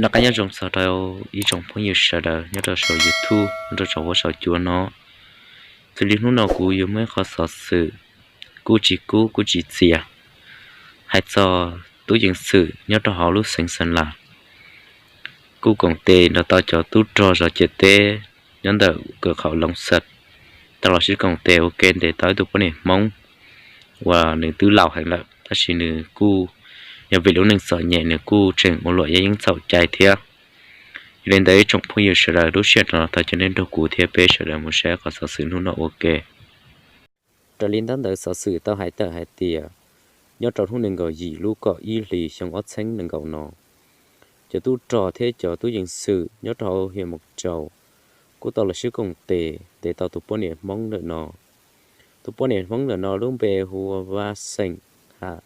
Noj qab nyob zoo txog rau ib tsoom phooj ywg sawv daws nyob rau saum YouTube, nyob rau saum huab saum cua no. Xws li hnub no kuv yuav muaj ib qho xov xwm kuj tsis kub kuj tsis txias, hais txog tub ceev xwm nyob rau hauv lub xeev Xeeb Las kuj koom tes nrog tau cov tub rog zov ciam teb nyob ntawm kawm qhaum Loos Xas tau los sib koom tes ua ke ntes tau ib tug poj niam Hmoob uas nws twb laus heev lawm, tab sis nws kuj yog vim lub neej txom nyem nws kuj tseem ua luam yeeb txhaum cai thiab. Yog li ntawd ib tsoom phooj ywg sawv daws, lub sij hawm no thov caw nej nrog kuv thiab peb sawv daws mus saib qhov xov xwm hnub no ua ke. Raws li ntaub ntawv xov xwm tau hais tawm hais tias, nyob rau hnub nees nkaum yim lub kaum ib hlis xyoo ob txhiab nees nkaum no, cov tub rog thiab cov tub ceev xwm nyob rau hauv hiam Moos Tsaus kuj tau los sib koom tes ntes tau tus poj niam Hmoob ntawm no. Tus poj niam Hmoob ntawm no lub npe hu ua Vaj Xeem Ham,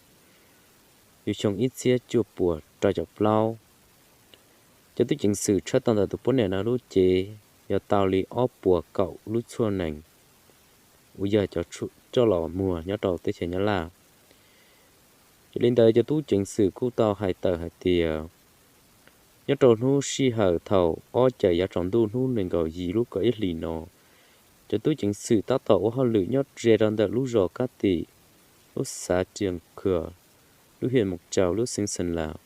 yug xyoo ib txhiab cuaj puas rau caum plaub. Cov tub ceev xwm tshawb tau ntawm tus poj niam no lub cev yog tau li ob puas kaum lub tshuaj nees uas yog cov coj los muag nyob rau teb chaws Nyab Laj. Yog li ntawd cov tub ceev xwm kuj tau hais tawm hais tias, nyob rau hnub sij hawm thaum ob caug yav tsaus ntuj hnub nees nkaum yim lub kaum ib hlis no, cov tub ceev xwm tab tom ua hauj lwm nyob ze rau ntawm lub zos Kab Tim, lub xav Tias Khas, lub hiam Moos Tsaus, lub xeev Xeeb Las,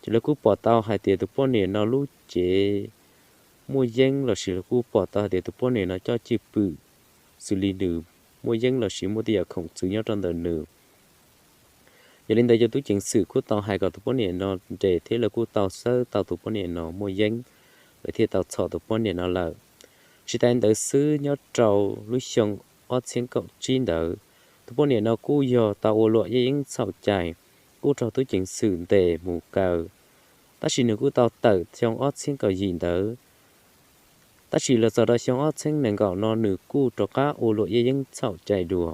ces lawv kuj pom tau hais tias tus poj niam no lub cev muaj yeeb lossis lawv kuj pom tau hais tias tus poj niam no coj cwj pwm xws li nws muaj yeeb lossis muaj tej yam khoom txwv nyob rau ntawm nws. Yog li ntawd cov tub ceev xwm kuj tau hais kom tus poj niam no nres thiab lawv kuj tau xawb tau tus poj niam no muaj yeeb, lawv thiaj tau txhom tus poj niam no lawm. Tsis tas ntawd xwb, nyob rau lub xyoo ob txhiab kaum tsib ntawd, tus poj niam no kuj yog tau ua luam yeeb txhaum cai, kuj raug tub ceev xwm ntes mus kaw, tab sis nws kuj tau tawm xyoo ob txhiab kaum yim ntawd. Tab sis los txog rau xyoo ob txhiab nees nkaum no nws kuj rov qab ua luam yeeb txhaum cai dua,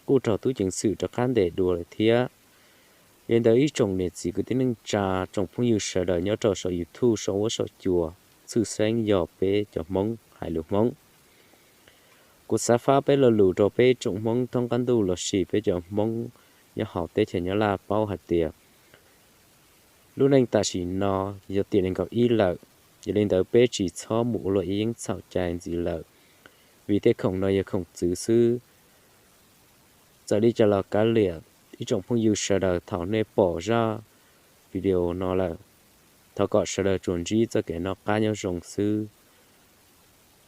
kuj raug tub ceev xwm rov qab ntes dua lawm thiab. Yog li ntawd ib tsoom niam txiv kwv tij neej tsa, tsoom phooj ywg sawv daws nyob rau saum YouTube, saum huab saum cua, tshwj xeeb yog peb cov Hmoob hais lus Hmoob, kuv xav fab peb lo lus rau peb tsoom Hmoob thoob qab ntuj lossis peb cov Hmoob nyob hauv teb chaws Nyab Laj paub hais tias lub neej tam sim no yog tiam nees nkaum ib lawm. Yog li ntawd peb tsis txhob mus ua luam yeeb txhaum cai ntxiv lawm, vim tej khoom no yog khoom txwv xwb. Txawm li cas los kav liam, ib tsoom phooj ywg sawv daws, thaum nej pom zaj video no lawm, thov kom sawv daws tsuas ntsib txoj kev noj qab nyob zoo xwb.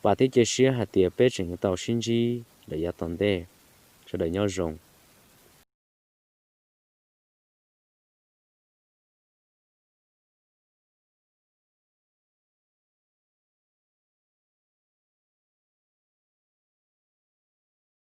Vam thiab cia siab hais tias peb tseem tau sib ntsib lawm yav tom ntej. Sawv daws nyob zoo.